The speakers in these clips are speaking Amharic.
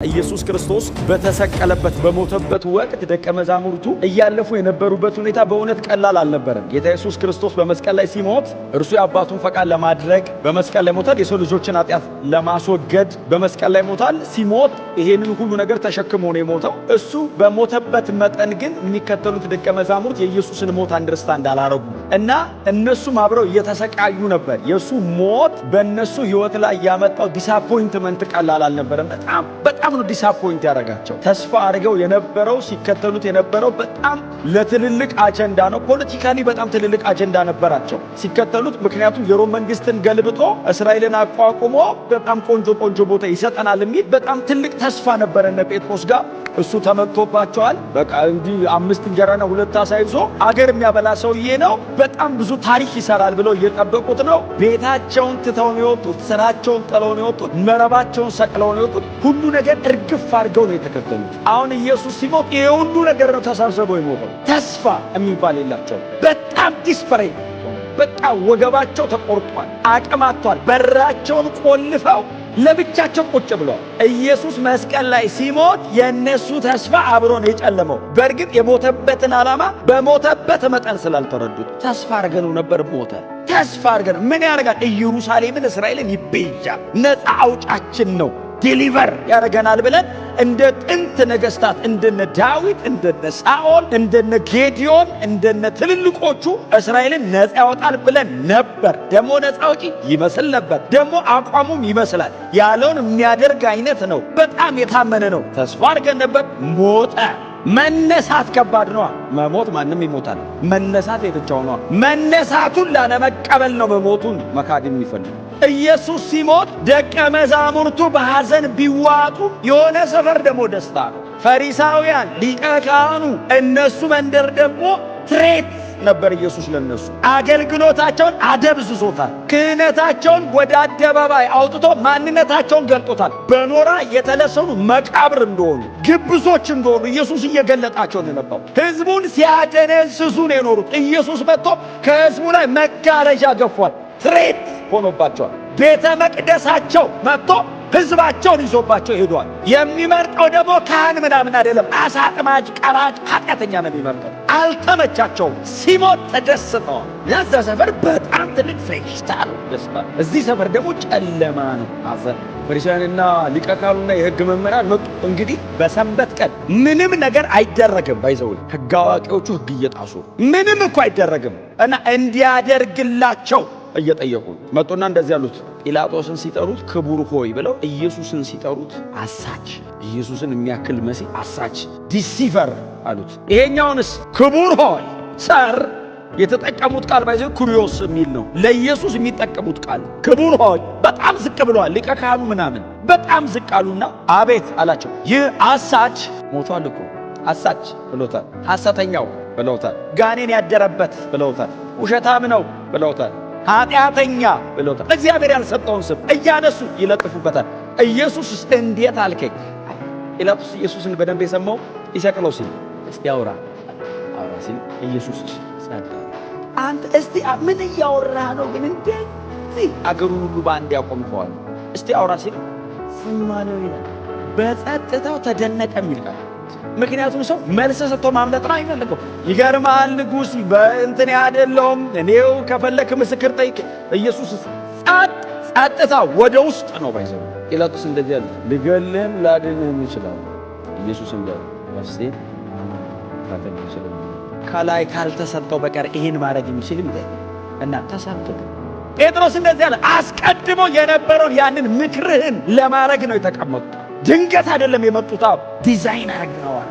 ኢየሱስ ክርስቶስ በተሰቀለበት በሞተበት ወቅት ደቀ መዛሙርቱ እያለፉ የነበሩበት ሁኔታ በእውነት ቀላል አልነበረም። ጌታ ኢየሱስ ክርስቶስ በመስቀል ላይ ሲሞት እርሱ የአባቱን ፈቃድ ለማድረግ በመስቀል ላይ ሞታል። የሰው ልጆችን ኃጢአት ለማስወገድ በመስቀል ላይ ሞታል። ሲሞት ይሄንን ሁሉ ነገር ተሸክሞ ነው የሞተው። እሱ በሞተበት መጠን ግን የሚከተሉት ደቀ መዛሙርት የኢየሱስን ሞት understand አላረጉ እና እነሱም አብረው እየተሰቃዩ ነበር። የእሱ ሞት በእነሱ ሕይወት ላይ ያመጣው disappointment ቀላል አልነበረም። በጣም በጣም ነው disappoint ያደረጋቸው። ተስፋ አድርገው የነበረው፣ ሲከተሉት የነበረው በጣም ለትልልቅ አጀንዳ ነው። Politically በጣም ትልልቅ አጀንዳ ነበራቸው ሲከተሉት። ምክንያቱም የሮም መንግስትን ገልብጦ እስራኤልን አቋቁሞ በጣም ቆንጆ ቆንጆ ቦታ ይሰጠናል የሚል በጣም ትልቅ ተስፋ ነበረ እነ ጴጥሮስ ጋር። እሱ ተመትቶባቸዋል። በቃ እንዲህ አምስት እንጀራና ሁለት ዓሣ ይዞ አገር የሚያበላ ሰውዬ ነው። በጣም ብዙ ታሪክ ይሰራል ብለው እየጠበቁት ነው። ቤታቸውን ትተው ነው የወጡት። ስራቸውን ጥለው ነው የወጡት። መረባቸውን ሰቅለው ነው የወጡት። ሁሉ ነገር እርግፍ አድርገው ነው የተከተሉት። አሁን ኢየሱስ ሲሞት ይሄ ሁሉ ነገር ነው ተሰብስበው የሞተው። ተስፋ የሚባል የላቸውም። በጣም desperate፣ በቃ ወገባቸው ተቆርጧል፣ አቅም አጥቷል። በራቸውን ቆልፈው ለብቻቸው ቁጭ ብለዋል። ኢየሱስ መስቀል ላይ ሲሞት የእነሱ ተስፋ አብሮ ነው የጨለመው። በእርግጥ የሞተበትን ዓላማ በሞተበት መጠን ስላልተረዱት፣ ተስፋ አድርገነው ነበር፣ ሞተ። ተስፋ አድርገነው ምን ያደርጋል? ኢየሩሳሌምን እስራኤልን ይቤዣል፣ ነፃ አውጫችን ነው፣ deliver ያደርገናል ብለን እንደ ጥንት ነገስታት እንደነ ዳዊት፣ እንደነ ሳኦል፣ እንደነ ጌዲዮን፣ እንደነ ትልልቆቹ እስራኤልን ነፃ ያወጣል ብለን ነበር። ደግሞ ነፃ አውጪ ይመስል ነበር። ደግሞ አቋሙም ይመስላል፣ ያለውን የሚያደርግ አይነት ነው። በጣም የታመነ ነው። ተስፋ አድርገን ነበር። ሞተ። መነሳት ከባድ ነዋ። መሞት ማንም ይሞታል። መነሳት የብቻው ነዋ። መነሳቱን ላለመቀበል ነው መሞቱን መካድ የሚፈልግ። ኢየሱስ ሲሞት ደቀ መዛሙርቱ በሐዘን ቢዋጡ የሆነ ሰፈር ደግሞ ደስታ ነው። ፈሪሳውያን፣ ሊቀ ካህኑ፣ እነሱ መንደር ደግሞ threat ነበር ኢየሱስ ለነሱ። አገልግሎታቸውን አደብዝዞታል። ክህነታቸውን ወደ አደባባይ አውጥቶ ማንነታቸውን ገልጦታል። በኖራ የተለሰኑ መቃብር እንደሆኑ፣ ግብዞች እንደሆኑ ኢየሱስ እየገለጣቸው ነው የመጣው። ሕዝቡን ሲያደነዝዙ ነው የኖሩት። ኢየሱስ መጥቶ ከሕዝቡ ላይ መጋረጃ ገፏል። Threat ሆኖባቸዋል። ቤተ መቅደሳቸው መጥቶ ሕዝባቸውን ይዞባቸው ሄዷል። የሚመርጠው ደግሞ ካህን ምናምን አይደለም። አሳ አጥማጅ፣ ቀራጭ፣ ኃጢአተኛ ነው የሚመርጠው። አልተመቻቸውም። ሲሞት ተደስተዋል። ለዛ ሰፈር በጣም ትልቅ ፌሽታ ነው፣ ደስታ። እዚህ ሰፈር ደግሞ ጨለማ ነው፣ ሐዘን። ፈሪሳውያንና ሊቀ ካህኑና የሕግ መምህራን መጡ። እንግዲህ በሰንበት ቀን ምንም ነገር አይደረግም። By the way፣ ሕግ አዋቂዎቹ ሕግ እየጣሱ ምንም እኮ አይደረግም እና እንዲያደርግላቸው እየጠየቁ መጡና እንደዚህ ያሉት፣ ጲላጦስን ሲጠሩት ክቡር ሆይ ብለው፣ ኢየሱስን ሲጠሩት አሳች፣ ኢየሱስን የሚያክል መሲህ አሳች፣ deceiver አሉት። ይሄኛውንስ ክቡር ሆይ፣ sir። የተጠቀሙት ቃል by the way ኩሪዮስ የሚል ነው። ለኢየሱስ የሚጠቀሙት ቃል ክቡር ሆይ፣ በጣም ዝቅ ብለዋል። ሊቀ ካህኑ ምናምን በጣም ዝቅ አሉና አቤት አላቸው። ይህ አሳች ሞቷል እኮ፣ አሳች ብለውታል። ሐሰተኛው ብለውታል። ጋኔን ያደረበት ብለውታል። ውሸታም ነው ብለውታል። ኃጢአተኛ ብለውታል። እግዚአብሔር ያልሰጠውን ስም እያነሱ ይለጥፉበታል። ኢየሱስ እንዴት አልከኝ? ጲላጦስ ኢየሱስን በደንብ የሰማው ይሰቅለው ሲል፣ እስቲ አውራ አውራ ሲል ኢየሱስ ጸጥ። አንተ እስቲ ምን እያወራህ ነው ግን? እንደዚህ አገሩን ሁሉ በአንድ ያቆምከዋል። እስቲ አውራ ሲል ዝም አለው ይላል። በጸጥታው ተደነቀ የሚል ቃል። ምክንያቱም ሰው መልስ ሰጥቶ ማምለጥ ነው አይፈልገው። ይገርማል። ንጉሥ በእንትን አይደለሁም፣ እኔው ከፈለክ ምስክር ጠይቅ። ኢየሱስ ጸጥ፣ ጸጥታ ወደ ውስጥ ነው by the way። ጲላጦስ እንደዚህ ያሉት፣ ልገልህም ላድንህም ይችላል። ኢየሱስ እንዳለ ነፍሴ ከላይ ካልተሰጠው በቀር ይሄን ማድረግ የሚችል እና ተሰጥቶ ጴጥሮስ እንደዚህ አለ። አስቀድሞ የነበረውን ያንን ምክርህን ለማድረግ ነው የተቀመጡት። ድንገት አይደለም የመጡት፣ ዲዛይን አድርገዋል።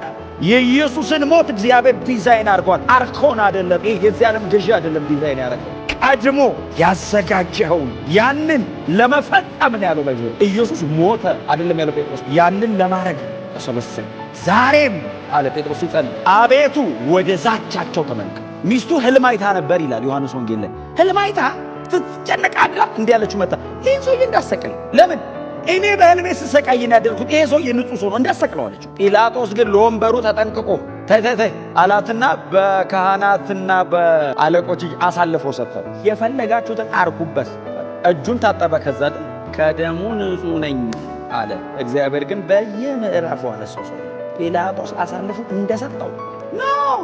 የኢየሱስን ሞት እግዚአብሔር ዲዛይን አድርጓል። አርኮን አይደለም፣ ይሄ የዚህ ዓለም ገዢ አይደለም ዲዛይን ያደረገው፣ ቀድሞ ያዘጋጀኸውን ያንን ለመፈጸም ነው ያለው። በዚህ ኢየሱስ ሞተ አይደለም ያለው ጴጥሮስ፣ ያንን ለማድረግ ተሰበሰበ። ዛሬም አለ ጴጥሮስ ሲጸልይ፣ አቤቱ ወደ ዛቻቸው ተመልከት። ሚስቱ ህልም አይታ ነበር ይላል ዮሐንስ ወንጌል ላይ። ህልም አይታ ስትጨነቅ አድራ እንዲህ ያለችው፣ መታ ይህን ሰውዬ እንዳሰቅል፣ ለምን እኔ በህልሜ ስሰቃይ ያደርኩት፣ ይሄ ሰውዬ ንጹህ ሰው ነው፣ እንዳሰቅለው አለችው። ጲላጦስ ግን ለወንበሩ ተጠንቅቆ ተይ ተይ ተይ አላትና በካህናትና በአለቆች አሳልፎ ሰጠ። የፈለጋችሁትን አርጉበት። እጁን ታጠበ። ከዛ ከደሙ ንጹህ ነኝ። አለ። እግዚአብሔር ግን በየምዕራፉ አነሳው። ሰው ጲላጦስ አሳልፎ እንደሰጠው ነው።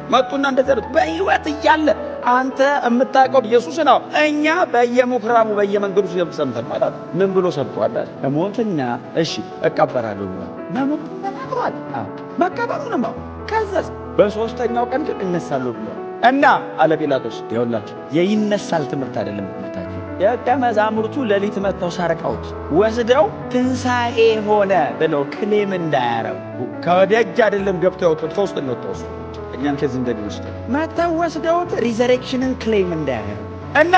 መጡና እንደዚህ አሉት፣ በሕይወት እያለ አንተ የምታውቀው ኢየሱስ ነው፣ እኛ በየምኩራቡ በየመንገዱ ሰምተን ማለት ምን ብሎ ሰብኳል? እሞትና እሺ እቀበራለሁ ብሏል። መሞት ተናግሯል። መቀበሩንም ከዛስ በሶስተኛው ቀን ግን እነሳለሁ ብሏል። እና አለ ጲላጦስ፣ ይኸውላችሁ የይነሳል ትምህርት አይደለም ትምህርታችሁ። ደቀ መዛሙርቱ ሌሊት መጥተው ሰርቀውት ወስደው ትንሣኤ ሆነ ብለው claim እንዳያረጉ ከደጅ አይደለም ገብተው ያወጡት፣ ከውስጥ ነው ወጥተው እኛን ከዚህ እንደሚወስደው መጥተው ወስደውት resurrection ን claim እንዳያረጉ እና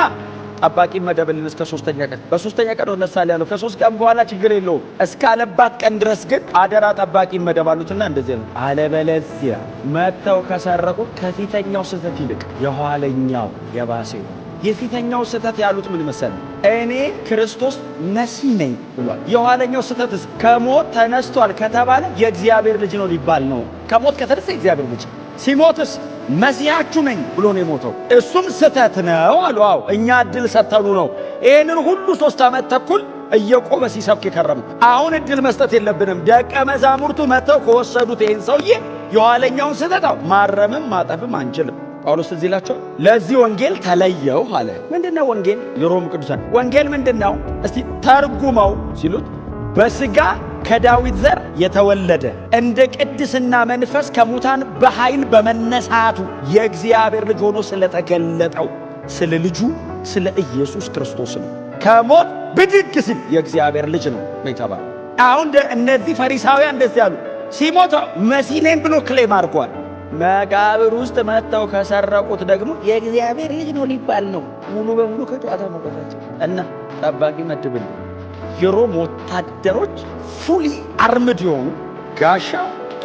ጠባቂ መደብልን እስከ ሶስተኛ ቀን፣ በሶስተኛ ቀን እነሳለሁ ያለው ከ3 ቀን በኋላ ችግር የለውም እስካለባት ቀን ድረስ ግን አደራ ጠባቂ መደብ አሉትና እንደዚህ ነው። አለበለዚያ መጥተው ከሰረቁት ከፊተኛው ስህተት ይልቅ የኋለኛው የባሰ ነው። የፊተኛው ስህተት ያሉት ምን መሰለ? እኔ ክርስቶስ መሲህ ነኝ ብሏል። የኋለኛው ስህተትስ ከሞት ተነስቷል ከተባለ የእግዚአብሔር ልጅ ነው ሊባል ነው። ከሞት ከተነሳ የእግዚአብሔር ልጅ፣ ሲሞትስ መሲያችሁ ነኝ ብሎ ነው የሞተው። እሱም ስህተት ነው አሉ። አዎ እኛ እድል ሰተኑ ነው ይህንን ሁሉ 3 ዓመት ተኩል እየቆመ ሲሰብክ የከረመው። አሁን እድል መስጠት የለብንም። ደቀ መዛሙርቱ መጥተው ከወሰዱት ይህን ሰውዬ የኋለኛውን ስህተት ማረምም ማጠፍም አንችልም። ጳውሎስ እዚህ ይላቸዋል፣ ለዚህ ወንጌል ተለየው አለ። ምንድን ነው ወንጌል? የሮም ቅዱሳን ወንጌል ምንድን ነው? እስቲ ተርጉመው ሲሉት በስጋ ከዳዊት ዘር የተወለደ፣ እንደ ቅድስና መንፈስ ከሙታን በኃይል በመነሳቱ የእግዚአብሔር ልጅ ሆኖ ስለተገለጠው ስለ ልጁ ስለ ኢየሱስ ክርስቶስ ነው። ከሞት ብድግ ሲል የእግዚአብሔር ልጅ ነው የተባለው። አሁን እነዚህ ፈሪሳውያን እንደዚህ ያሉ ሲሞት መሲህ ነኝ ብሎ claim አድርጓል። መቃብር ውስጥ መጥተው ከሰረቁት ደግሞ የእግዚአብሔር ልጅ ነው ሊባል ነው። ሙሉ በሙሉ ከጨዋታ መውጣታቸው እና ጠባቂ መድብልን። የሮም ወታደሮች fully armed የሆኑ፣ ጋሻ፣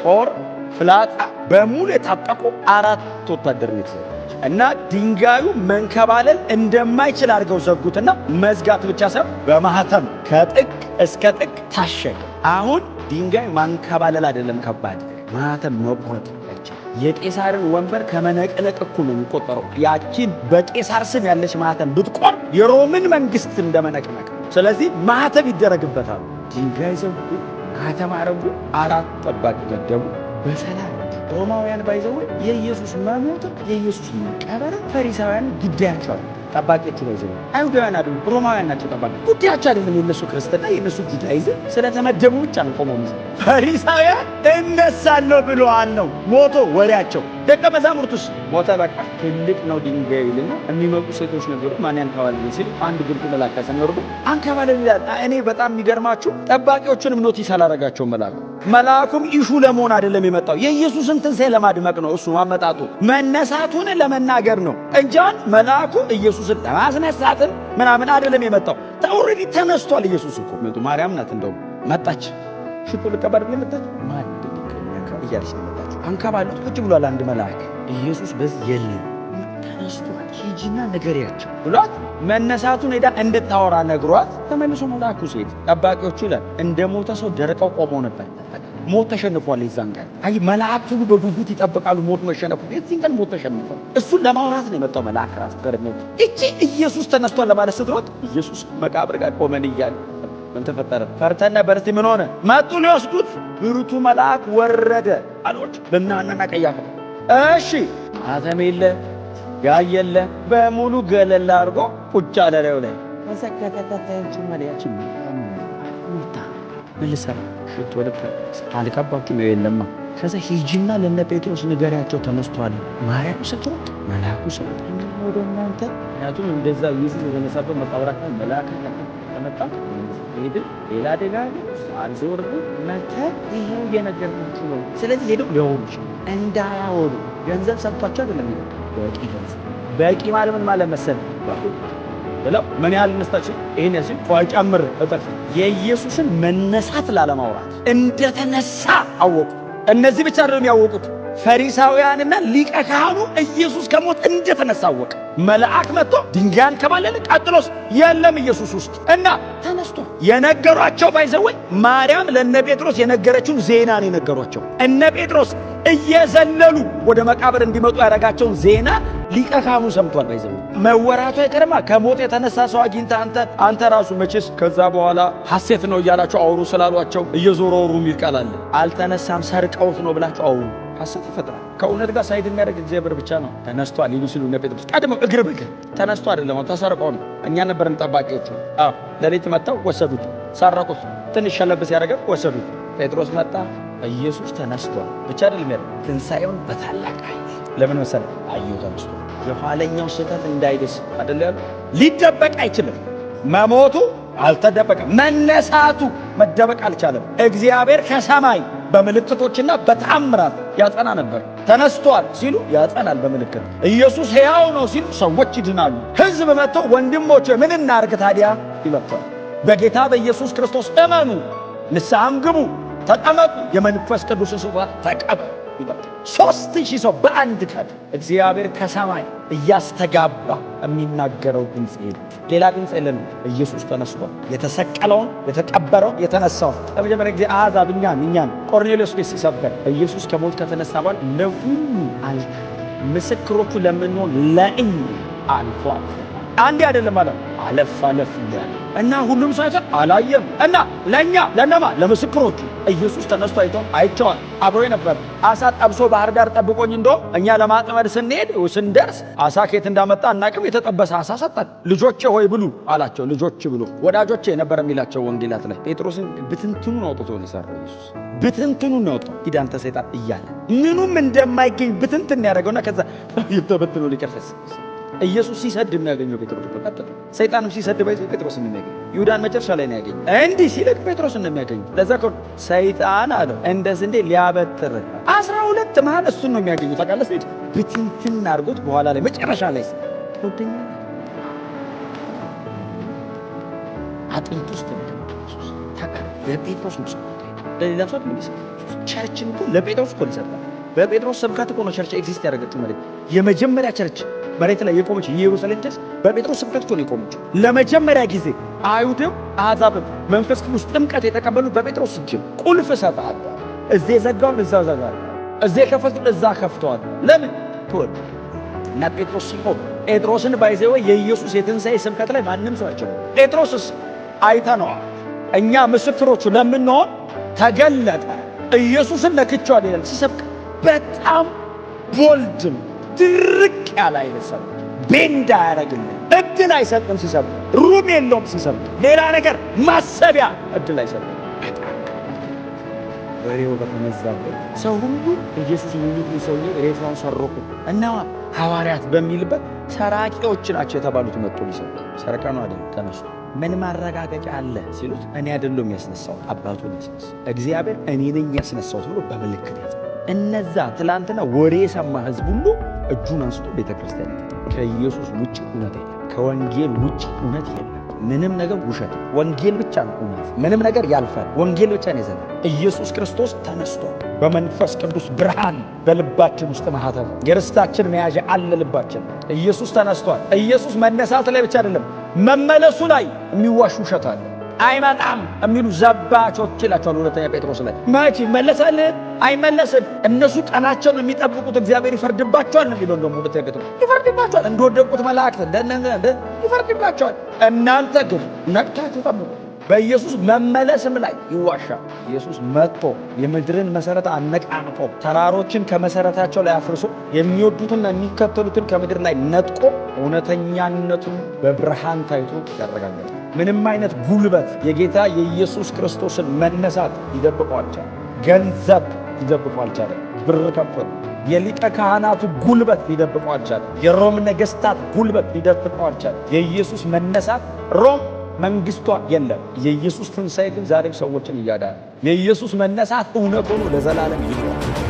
ጦር፣ ፍላጻ በሙሉ የታጠቁ አራት ወታደር ነው የተዘጋጀ እና ድንጋዩ መንከባለል እንደማይችል አድርገው ዘጉትና መዝጋት ብቻ ሳይሆን በማህተም ከጥግ እስከ ጥግ ታሸገ። አሁን ድንጋይ ማንከባለል አይደለም ከባድ፣ ማህተም መቁረጥ አይቻልም። የቄሳርን ወንበር ከመነቅነቅ እኩል ነው የሚቆጠረው። ያቺን በቄሳር ስም ያለች ማህተም ብትቆር የሮምን መንግስት እንደመነቅነቅ። ስለዚህ ማህተም ይደረግበታል። ድንጋይ ዘጉ፣ ማህተም አረጉ፣ አራት ጠባቂ ገደቡ። በሰላም ሮማውያን by the way የኢየሱስ መሞትም የኢየሱስ መቀበር ፈሪሳውያን ጉዳያቸው አለ። ጠባቂዎቹ by the way አይሁዳውያን አይደሉም፣ ሮማውያን ናቸው። ጠባቂ ጉዳያቸው አይደለም። የነሱ ክርስትና፣ የነሱ Judaism ስለተመደቡ ብቻ ነው ቆመው። ፈሪሳውያን እነሳለሁ ብለዋል ነው ሞቶ ወሬያቸው። ደቀ መዛሙርቱስ ሞተ በቃ ትልቅ ነው ድንጋዩ ይልና የሚመጡ ሴቶች ነበሩ። ማን ያንከባልል ሲል አንድ ብርቱ መልአክ ከሰማይ ወርዶ አንከባልል ይላል። እኔ በጣም የሚገርማችሁ ጠባቂዎቹንም notice አላረጋቸውም መልአኩ። መልአኩም issue ለመሆን አይደለም የመጣው፣ የኢየሱስን ትንሣኤ ለማድመቅ ነው። እሱ አመጣጡ መነሳቱን ለመናገር ነው እንጂ መልአኩ ኢየሱስን ለማስነሳትም ምናምን አይደለም የመጣው። Already ተነስቷል ኢየሱስ እኮ። ማርያም ናት እንደውም መጣች። ሽቶ ልቀባ አይደለም የመጣች፣ ማን እያለች ነው የመጣችው። አንከባሉት ቁጭ ብሏል አንድ መልአክ። ኢየሱስ በዚህ የለም፣ ተነስቷል፣ ሂጂና ንገሪያቸው ብሏት መነሳቱን ሄዳ እንድታወራ ነግሯት ተመልሶ መልአኩ ሲሄድ ጠባቂዎቹ ይላል እንደ ሞተ ሰው ደርቀው ቆመው ነበር። ሞት ተሸንፏል። የዛን ቀን አይ መላእክት ሁሉ በጉጉት ይጠብቃሉ ሞት መሸነፉ። የዚህን ቀን ሞት ተሸንፏል። እሱን ለማውራት ነው የመጣው መልአክ ራስ ገርሜ እቺ ኢየሱስ ተነስቷል ለማለት ስትሮጥ ኢየሱስ መቃብር ጋር ቆመን እያለ ምን ተፈጠረ? ፈርተን ነበር። እስቲ ምን ሆነ? መጡ ሊወስዱት፣ ብርቱ መልአክ ወረደ አሎች ለእነ ቀያፋ። እሺ ማተም የለ ጋይ የለ በሙሉ ገለል አድርጎ ቁጭ አለ ላዩ ላይ። ከዛ ከተከታዮቹ መሪያችን ምን ልሰራ ሽቶ አልቀባችሁም? የለማ። ከዛ ሂጂና ለነ ጴጥሮስ ንገሪያቸው ተነስቷል። ማርያም ስትሮጥ መልአኩ ሲመጣ ወደ እናንተ፣ ምክንያቱም እንደዛ ኢየሱስ የተነሳበት መቃብር አካባቢ መልአክ ከመጣ ሄድን ሌላ አደጋ አንዞር መተህ ይሄው እየነገርናችሁ ነው። ስለዚህ ሄደው ሊያወሩ እንዳያወሩ ገንዘብ ሰጥቷቸው አይደለም፣ በቂ ገንዘብ፣ በቂ ማለት ምን ማለት መሰለህ ብለው ምን ያህል እነስታችሁ ይሄን ያሲል ጨምር እጥፍ የኢየሱስን መነሳት ላለማውራት እንደተነሳ አወቁ። እነዚህ ብቻ አይደለም ያወቁት፣ ፈሪሳውያንና ሊቀ ካህኑ ኢየሱስ ከሞት እንደተነሳ አወቀ። መልአክ መጥቶ ድንጋይ ከባለለ ቀጥሎስ የለም ኢየሱስ ውስጥ እና ተነስቶ የነገሯቸው by the way ማርያም ለነ ጴጥሮስ የነገረችውን ዜና ነው የነገሯቸው። እነ ጴጥሮስ እየዘለሉ ወደ መቃብር እንዲመጡ ያደረጋቸውን ዜና ሊቀ ካህኑ ሰምቷል። By the way መወራቱ አይቀርማ። ከሞት የተነሳ ሰው አግኝተህ አንተ ራሱ መቼስ ከዛ በኋላ ሐሴት ነው እያላችሁ አውሩ ስላሏቸው እየዞሩ አውሩ የሚል ቃል አለ። አልተነሳም ሰርቀውት ነው ብላችሁ አውሩ። ሐሰት ይፈጥራል። ከእውነት ጋር side የሚያደርግ እግዚአብሔር ብቻ ነው። ተነስቷል ሊሉ ሲሉ እነ ጴጥሮስ ቀድመው እግር በእግር ተነስቶ አይደለም ተሰርቆ ነው። እኛ ነበርን ጠባቂዎቹ። አዎ ሌሊት መጥተው ወሰዱት፣ ሰረቁት። ትንሽ ሸለብ ሲያደርገው ወሰዱት። ጴጥሮስ መጣ፣ ኢየሱስ ተነስቷል ብቻ አይደለም ያለው፣ ትንሣኤውን በታላቅ ኃይል። ለምን መሰለህ? አየሁ ተነስቶ። የኋለኛው ስህተት እንዳይደርስ አይደል ያለው። ሊደበቅ አይችልም። መሞቱ አልተደበቀም። መነሳቱ መደበቅ አልቻለም። እግዚአብሔር ከሰማይ በምልክቶችና በተአምራት ያጸና ነበር። ተነስቷል ሲሉ ያጸናል በምልክት። ኢየሱስ ሕያው ነው ሲሉ ሰዎች ይድናሉ። ሕዝብ መጥተው ወንድሞቼ ምን እናርግ ታዲያ ይሏቸዋል። በጌታ በኢየሱስ ክርስቶስ እመኑ፣ ንስሐም ግቡ፣ ተጠመቁ፣ የመንፈስ ቅዱስ ስጦታ ተቀበሉ ይሏቸዋል። 3000 ሰው በአንድ ቀን እግዚአብሔር ከሰማይ እያስተጋባ የሚናገረው ድምፅ ይሄ ሌላ ድምፅ የለንም። ኢየሱስ ተነስቷል። የተሰቀለውን፣ የተቀበረውን፣ የተነሳውን ለመጀመሪያ ጊዜ አሕዛብ እኛን ቆርኔሌዎስ ቤት ሲሰበክ ኢየሱስ ከሞት ከተነሳ በኋላ ለሁሉ አልፎ ምስክሮቹ ለምንሆን ለእኛ አልፎ አንዴ አይደለም አለ አለፍ አለፍ እያለ እና ሁሉም ሰው አይቶ አላየም። እና ለእኛ ለነማ ለምስክሮቹ ኢየሱስ ተነስቶ አይቶ አይቼዋል። አብሮ ነበር። አሳ ጠብሶ ባህር ዳር ጠብቆኝ እንዶ እኛ ለማጥመድ ስንሄድ ስንደርስ አሳ ከየት እንዳመጣ አናቅም። የተጠበሰ አሳ ሰጠን። ልጆቼ ሆይ ብሉ አላቸው። ልጆች ብሉ ወዳጆቼ ነበር የሚላቸው ወንጌላት ላይ። ጴጥሮስን ብትንትኑን አውጥቶ ነው የሰራው ኢየሱስ። ብትንትኑን ነው ያወጣው። ሂድ አንተ ሰይጣን እያለ ምኑም እንደማይገኝ ብትንትን ያደረገውና ከዛ ተበትኖ ሊቀርፈስ ኢየሱስ ሲሰድ የሚያገኘው ጴጥሮስ ነው። ቀጥታ ሰይጣንም ሲሰድ ባይዘ ጴጥሮስ ነው የሚያገኘው። ይሁዳን መጨረሻ ላይ ነው ያገኘው። እንዲህ ሲለቅ ጴጥሮስ ነው የሚያገኘው። ለዛ እኮ ሰይጣን አለው እንደ ስንዴ ሊያበጥር 12 መሀል እሱን ነው የሚያገኘው። ታውቃለህ፣ ሰይጣን ብትንትን አድርጎት በኋላ ላይ መጨረሻ ላይ ትወደኛለህ አጥንት ውስጥ ነው ኢየሱስ። ታውቃለህ፣ ለጴጥሮስ ነው ሰው ለሌላ ሰው አይደለም የሰጠው። Church ን እኮ ለጴጥሮስ እኮ ነው የሰጠው። በጴጥሮስ ስብከት እኮ ነው church exist ያደረገችው። መሬት የመጀመሪያ church መሬት ላይ የቆመች የኢየሩሳሌም church በጴጥሮስ ስብከት እኮ ነው የቆመችው። ለመጀመሪያ ጊዜ አይሁድም አሕዛብም መንፈስ ቅዱስ ጥምቀት የተቀበሉት በጴጥሮስ እጅ። ቁልፍ እሰጥሃለሁ፣ እዚህ የዘጋውን እዛ ዘጋለሁ፣ እዚህ የከፈቱን እዛ ከፍተዋል። ለምን ትወድ እና ጴጥሮስ ሲቆም ጴጥሮስን by the way የኢየሱስ የትንሣኤ ስብከት ላይ ማንም ሰው አይችልም። ጴጥሮስስ አይተነዋል። እኛ ምስክሮቹ ለምንሆን ተገለጠ። ኢየሱስን ነክቼዋለሁ ይላል ሲሰብክ በጣም bold ም ድርቅ ያለ አይነት ሰው bend አያደርግልን፣ እድል አይሰጥም ሲሰብክ፣ room የለውም ሲሰብክ፣ ሌላ ነገር ማሰቢያ እድል አይሰጥም። በጣም ወሬው በተመዛበት ሰው ሁሉ ኢየሱስ የሚሉት ሰውዬ ሬሳውን ሰረቁ እና ሐዋርያት በሚልበት ሰራቂዎች ናቸው የተባሉት መጡ ሊሰሩ ሰረቀ ነው አይደል? ተነሱ ምን ማረጋገጫ አለ ሲሉት እኔ አይደለም ያስነሳሁት አባቱ ነው ያስነሳው፣ እግዚአብሔር እኔ ነኝ ያስነሳሁት ብሎ በምልክት ያዘ። እነዛ ትላንትና ወሬ የሰማ ህዝብ ሁሉ እጁን አንስቶ ቤተ ክርስቲያን ከኢየሱስ ውጭ እውነት የለም። ከወንጌል ውጭ እውነት የለም። ምንም ነገር ውሸት፣ ወንጌል ብቻ ነው እውነት። ምንም ነገር ያልፋል፣ ወንጌል ብቻ ነው የዘላለም። ኢየሱስ ክርስቶስ ተነስቷል። በመንፈስ ቅዱስ ብርሃን በልባችን ውስጥ ማህተም የርስታችን መያዣ አለ ልባችን። ኢየሱስ ተነስቷል። ኢየሱስ መነሳት ላይ ብቻ አይደለም መመለሱ ላይ የሚዋሽ ውሸት አለ። አይመጣም የሚሉ ዘባቾች ይላቸዋል ሁለተኛ ጴጥሮስ ላይ። መቼ ይመለሳል? አይመለስም። እነሱ ቀናቸውን የሚጠብቁት እግዚአብሔር ይፈርድባቸዋል ነው የሚለው። እንደውም ሁለተኛ ጴጥሮስ ይፈርድባቸዋል፣ እንደወደቁት መላእክት ይፈርድባቸዋል። እናንተ ግን ነቅታችሁ ጠብቁ። በኢየሱስ መመለስም ላይ ይዋሻል። ኢየሱስ መጥቶ የምድርን መሰረት አነቃንቆ ተራሮችን ከመሰረታቸው ላይ አፍርሶ የሚወዱትና የሚከተሉትን ከምድር ላይ ነጥቆ እውነተኛነቱን በብርሃን ታይቶ ያረጋግጣል። ምንም አይነት ጉልበት የጌታ የኢየሱስ ክርስቶስን መነሳት ሊደብቀው አልቻለም። ገንዘብ ሊደብቀው አልቻለም። ብር ከፈሉ። የሊቀ ካህናቱ ጉልበት ሊደብቀው አልቻለም። የሮም ነገስታት ጉልበት ሊደብቀው አልቻለም። የኢየሱስ መነሳት ሮም መንግስቷ የለም። የኢየሱስ ትንሣኤ ግን ዛሬም ሰዎችን እያዳነ የኢየሱስ መነሳት እውነት ሆኖ ለዘላለም ይኖራል።